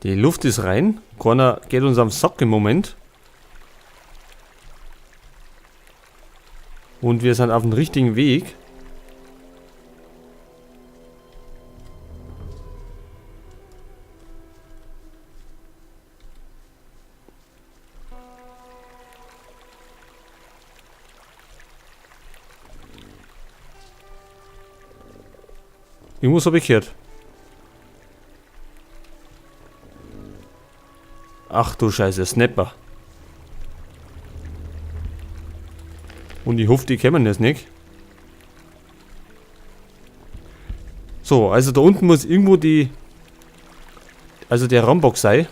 Die Luft ist rein. Keiner geht uns am Sack im Moment. Und wir sind auf dem richtigen Weg. Irgendwas habe ich gehört. Ach du Scheiße, Snapper. Und ich hoffe, die kommen jetzt nicht. So, also da unten muss irgendwo die... Also der Rambock sein.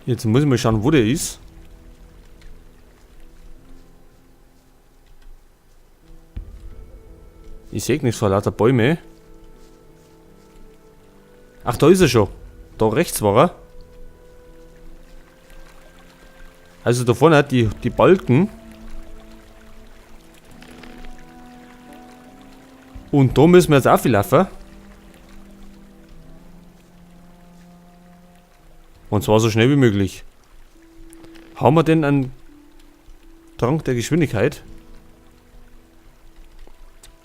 Jetzt muss ich mal schauen, wo der ist. Ich seh nichts vor lauter Bäume. Ach, da ist er schon. Da rechts war er. Also da vorne hat die Balken. Und da müssen wir jetzt auch viel laufen. Und zwar so schnell wie möglich. Haben wir denn einen Trank der Geschwindigkeit?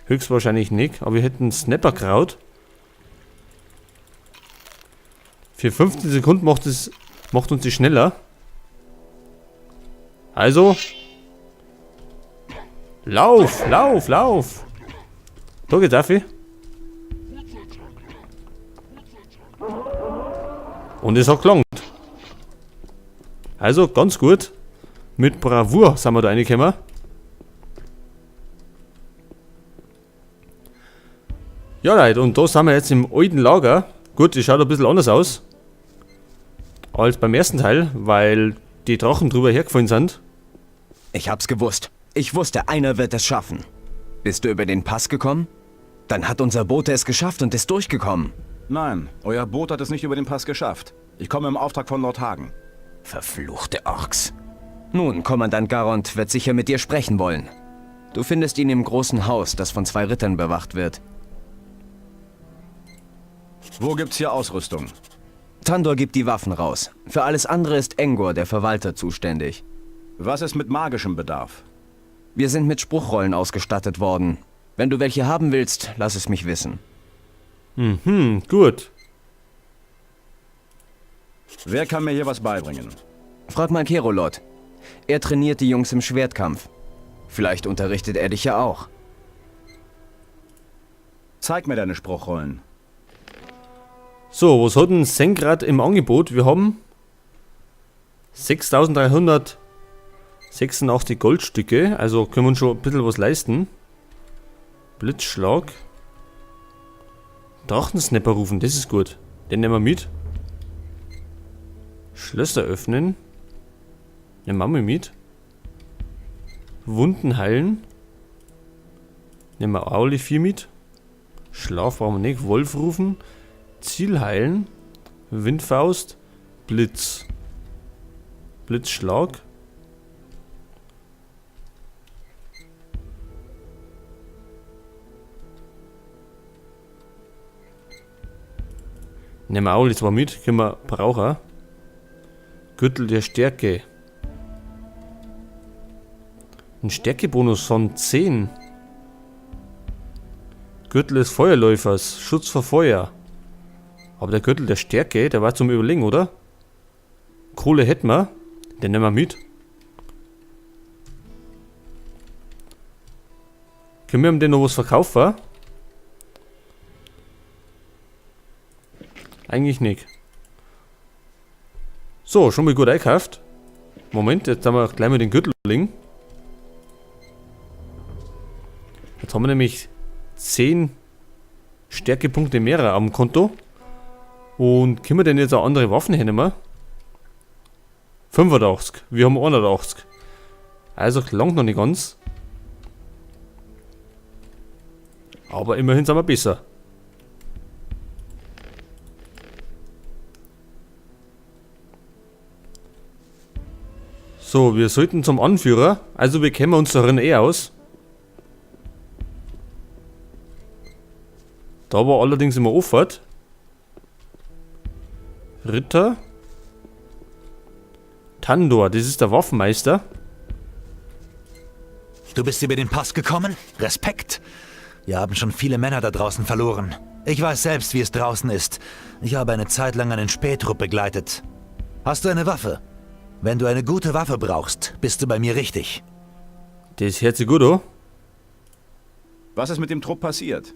Höchstwahrscheinlich nicht, aber wir hätten Snapperkraut. Für 15 Sekunden macht uns die schneller. Also. Lauf, lauf, lauf. Da geht's auf. Und es hat gelangt. Also ganz gut. Mit Bravour sind wir da reingekommen. Ja Leute, und da sind wir jetzt im alten Lager. Gut, das schaut ein bisschen anders aus als beim ersten Teil, weil die Drachen drüber hergefallen sind. Ich hab's gewusst. Ich wusste, einer wird es schaffen. Bist du über den Pass gekommen? Dann hat unser Bote es geschafft und ist durchgekommen. Nein, euer Boot hat es nicht über den Pass geschafft. Ich komme im Auftrag von Lord Hagen. Verfluchte Orks. Nun, Kommandant Garond wird sicher mit dir sprechen wollen. Du findest ihn im großen Haus, das von 2 Rittern bewacht wird. Wo gibt's hier Ausrüstung? Tandor gibt die Waffen raus. Für alles andere ist Engor, der Verwalter, zuständig. Was ist mit magischem Bedarf? Wir sind mit Spruchrollen ausgestattet worden. Wenn du welche haben willst, lass es mich wissen. Gut. Wer kann mir hier was beibringen? Frag mal Kerolot. Er trainiert die Jungs im Schwertkampf. Vielleicht unterrichtet er dich ja auch. Zeig mir deine Spruchrollen. So, was hat denn Sengrad im Angebot? Wir haben 6386 Goldstücke, also können wir uns schon ein bisschen was leisten. Blitzschlag. Drachensnapper rufen, das ist gut. Den nehmen wir mit. Schlösser öffnen. Nehmen wir mit. Wunden heilen. Nehmen wir auch alle 4 mit. Schlaf brauchen wir nicht. Wolf rufen. Ziel heilen. Windfaust. Blitz. Blitzschlag. Nehmen wir auch alle 2 mit, können wir brauchen. Gürtel der Stärke. Ein Stärkebonus von 10. Gürtel des Feuerläufers, Schutz vor Feuer. Aber der Gürtel der Stärke, der war zum Überlegen, oder? Kohle hätten wir. Den nehmen wir mit. Können wir ihm denn noch was verkaufen? Eigentlich nicht. So, schon mal gut eingekauft. Moment, jetzt haben wir gleich mal den Gürtel liegen. Jetzt haben wir nämlich 10 Stärkepunkte mehr am Konto. Und können wir denn jetzt auch andere Waffen hernehmen? 85. Wir haben 81. Also langt noch nicht ganz. Aber immerhin sind wir besser. So, wir sollten zum Anführer. Also wir kennen uns darin eh aus. Da war allerdings immer Offert. Ritter. Tandor, das ist der Waffenmeister. Du bist über den Pass gekommen? Respekt! Wir haben schon viele Männer da draußen verloren. Ich weiß selbst, wie es draußen ist. Ich habe eine Zeit lang einen Spähtrupp begleitet. Hast du eine Waffe? Wenn du eine gute Waffe brauchst, bist du bei mir richtig. Das hört sich gut an. Was ist mit dem Trupp passiert?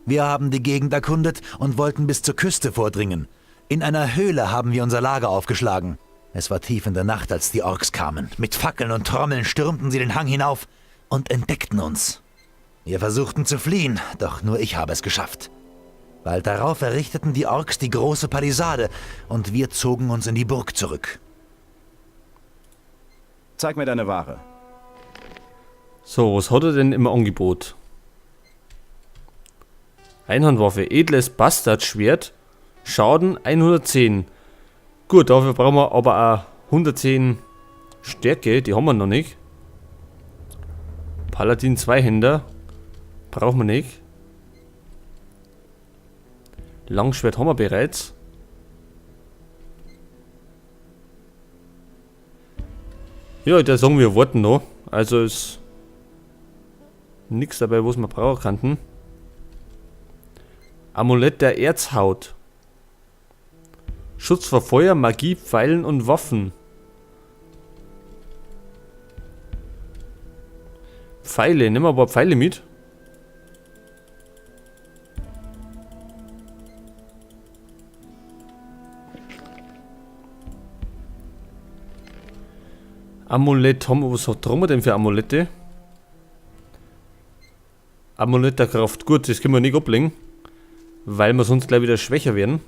Wir haben die Gegend erkundet und wollten bis zur Küste vordringen. In einer Höhle haben wir unser Lager aufgeschlagen. Es war tief in der Nacht, als die Orks kamen. Mit Fackeln und Trommeln stürmten sie den Hang hinauf und entdeckten uns. Wir versuchten zu fliehen, doch nur ich habe es geschafft. Bald darauf errichteten die Orks die große Palisade und wir zogen uns in die Burg zurück. Zeig mir deine Ware. So, was hat er denn im Angebot? Einhandwaffe, edles Bastardschwert, Schaden 110. Gut, dafür brauchen wir aber auch 110 Stärke, die haben wir noch nicht. Paladin Zweihänder, brauchen wir nicht. Langschwert haben wir bereits. Ja, da sagen wir warten noch. Also ist nichts dabei, was wir brauchen könnten. Amulett der Erzhaut. Schutz vor Feuer, Magie, Pfeilen und Waffen. Pfeile, nehmen wir ein paar Pfeile mit. Amulett haben wir, was haben wir denn für Amulette? Amulett der Kraft, gut, das können wir nicht ablegen, weil wir sonst gleich wieder schwächer werden.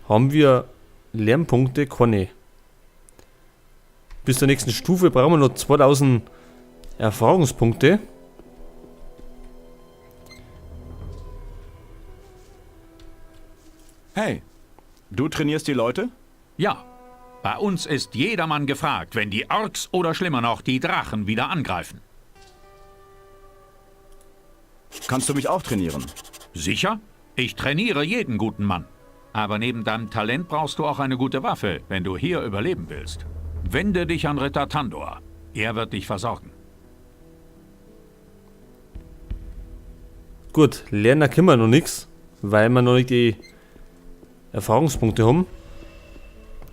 Haben wir Lernpunkte? Keine. Bis zur nächsten Stufe brauchen wir noch 2000 Erfahrungspunkte. Hey, du trainierst die Leute? Ja, bei uns ist jedermann gefragt, wenn die Orks oder schlimmer noch die Drachen wieder angreifen. Kannst du mich auch trainieren? Sicher? Ich trainiere jeden guten Mann. Aber neben deinem Talent brauchst du auch eine gute Waffe, wenn du hier überleben willst. Wende dich an Ritter Tandor. Er wird dich versorgen. Gut, lernen können wir noch nichts, weil wir noch nicht die Erfahrungspunkte haben.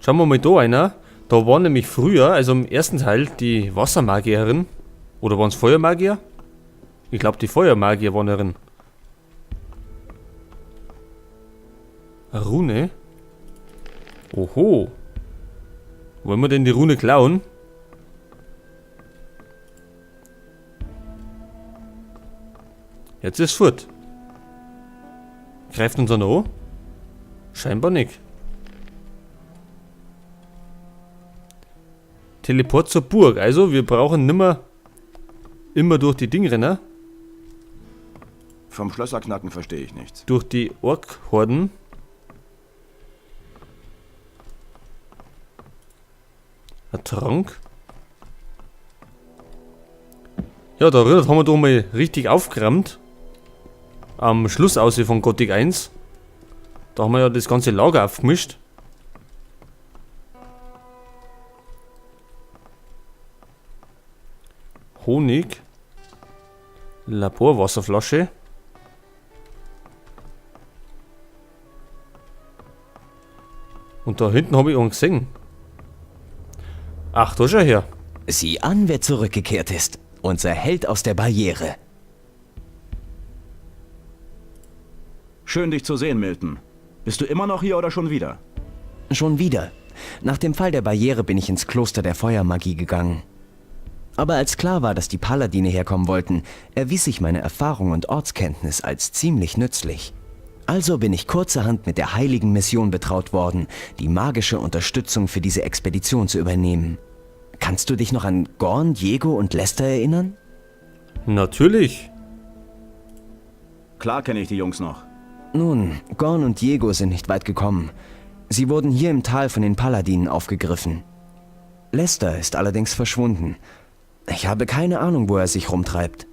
Schauen wir mal da einer. Da war nämlich früher, also im ersten Teil, die Wassermagierin. Oder waren's Feuermagier? Ich glaub, die Feuermagier waren darin. Eine Rune? Oho. Wollen wir denn die Rune klauen? Jetzt ist fort. Greift uns einer an? Scheinbar nicht. Teleport zur Burg. Also, wir brauchen nimmer immer durch die Dingrenner. Vom Schlösserknacken verstehe ich nichts. Durch die Ork-Horden. Ein Trank. Ja, da haben wir doch mal richtig aufgeräumt. Am Schluss aussehen von Gothic 1. Da haben wir ja das ganze Lager aufgemischt. Honig. Laborwasserflasche. Und da hinten habe ich einen gesehen. Ach, da schau her. Sieh an, wer zurückgekehrt ist. Unser Held aus der Barriere. Schön, dich zu sehen, Milton. Bist du immer noch hier oder schon wieder? Schon wieder. Nach dem Fall der Barriere bin ich ins Kloster der Feuermagie gegangen. Aber als klar war, dass die Paladine herkommen wollten, erwies sich meine Erfahrung und Ortskenntnis als ziemlich nützlich. Also bin ich kurzerhand mit der heiligen Mission betraut worden, die magische Unterstützung für diese Expedition zu übernehmen. Kannst du dich noch an Gorn, Diego und Lester erinnern? Natürlich. Klar kenne ich die Jungs noch. Nun, Gorn und Diego sind nicht weit gekommen. Sie wurden hier im Tal von den Paladinen aufgegriffen. Lester ist allerdings verschwunden. Ich habe keine Ahnung, wo er sich rumtreibt.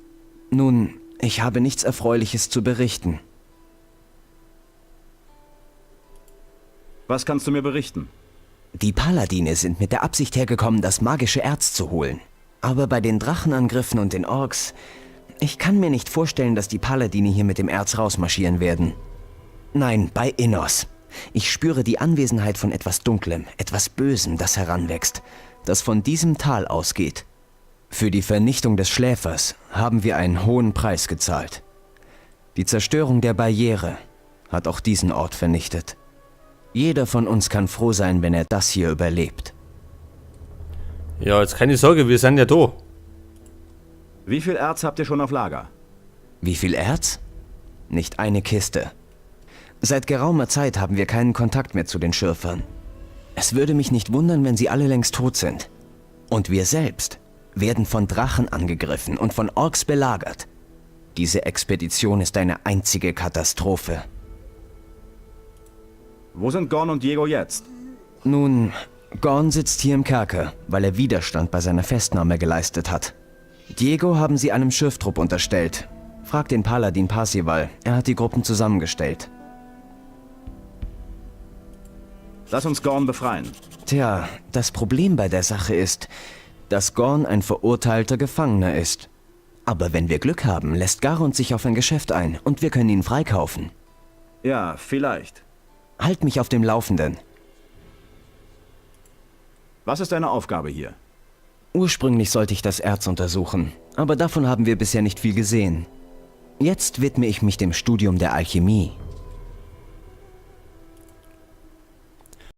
Nun, ich habe nichts Erfreuliches zu berichten. Was kannst du mir berichten? Die Paladine sind mit der Absicht hergekommen, das magische Erz zu holen. Aber bei den Drachenangriffen und den Orks... Ich kann mir nicht vorstellen, dass die Paladine hier mit dem Erz rausmarschieren werden. Nein, bei Innos. Ich spüre die Anwesenheit von etwas Dunklem, etwas Bösem, das heranwächst, das von diesem Tal ausgeht. Für die Vernichtung des Schläfers haben wir einen hohen Preis gezahlt. Die Zerstörung der Barriere hat auch diesen Ort vernichtet. Jeder von uns kann froh sein, wenn er das hier überlebt. Ja, jetzt keine Sorge, wir sind ja da. Wie viel Erz habt ihr schon auf Lager? Wie viel Erz? Nicht eine Kiste. Seit geraumer Zeit haben wir keinen Kontakt mehr zu den Schürfern. Es würde mich nicht wundern, wenn sie alle längst tot sind. Und wir selbst werden von Drachen angegriffen und von Orks belagert. Diese Expedition ist eine einzige Katastrophe. Wo sind Gorn und Diego jetzt? Nun, Gorn sitzt hier im Kerker, weil er Widerstand bei seiner Festnahme geleistet hat. Diego haben sie einem Schürftrupp unterstellt. Frag den Paladin Parsival, er hat die Gruppen zusammengestellt. Lass uns Gorn befreien. Tja, das Problem bei der Sache ist, dass Gorn ein verurteilter Gefangener ist. Aber wenn wir Glück haben, lässt Garond sich auf ein Geschäft ein und wir können ihn freikaufen. Ja, vielleicht. Halt mich auf dem Laufenden. Was ist deine Aufgabe hier? Ursprünglich sollte ich das Erz untersuchen, aber davon haben wir bisher nicht viel gesehen. Jetzt widme ich mich dem Studium der Alchemie.